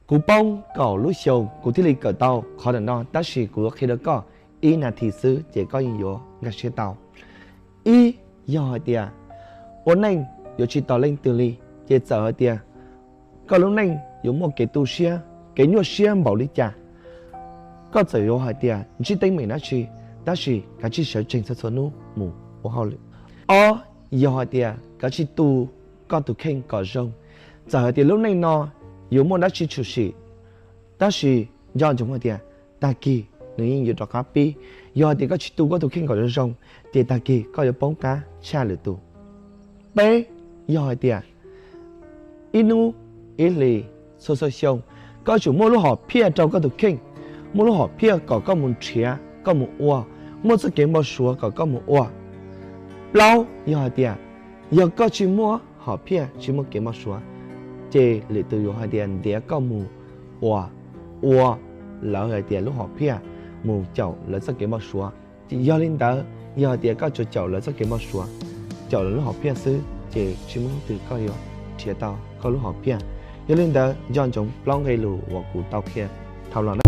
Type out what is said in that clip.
Kuv poob kaum lub xyoo kuv thiaj li kawm tau qhov ntawm no, tab sis kuv yuav qhia rau koj ib nas this xwb ces koj yeej yuav nkag siab tau. Ib, yog hais tias ua neej yuav tsis tos leej twg li, ces txawm hais tias koj lub neej yuav muaj kev tu siab, kev nyuaj siab npaum li cas, koj txawm yuav hais tias ntsib teeb meem dab tsi, tab sis kav tsij sawv tsees txhua txhua hnub mus ua hauj lwm. Ob, yog hais tias kav tsij tu koj tus kheej kom zoo. Txawm hais tias lub neej no yuav muaj dab tsi tshwm sim, tab sis nco ntsoov hais tias tag kis nws yeej yuav rov qab pib. Yog hais tias koj tsis tu koj tus kheej kom zoo zoo, ces tag kis koj yuav poob qab tshaj lwm tus. Peb, yog hais tias ib hnub ib hlis txhua txhua xyoo, koj tsum muaj lub hom phiaj rau koj tus kheej, muaj lub hom phiaj kom koj mus nrhiav, koj mus ua, muaj txoj kev npau suav kom koj mus ua. Plaub, yog hais tias yog koj tsis muaj hom phiaj, tsis muaj kev npau suav, ces lwm tus yuav hais tias ntiav koj mus ua, ua lawv hais tias lub hom phiaj, mus caum lawv txoj kev npau suav. Ces yog li ntawd, yog hais tias koj tsuas caum lawv txoj kev npau suav, caum lawv lub hom phiaj xwb, ces tsis muaj hnub twg koj yuav nrhiav tau koj lub hom phiaj. Yog li ntawd, nco ntsoov plaub nqe lus uas kuv tau qhia dhau los na.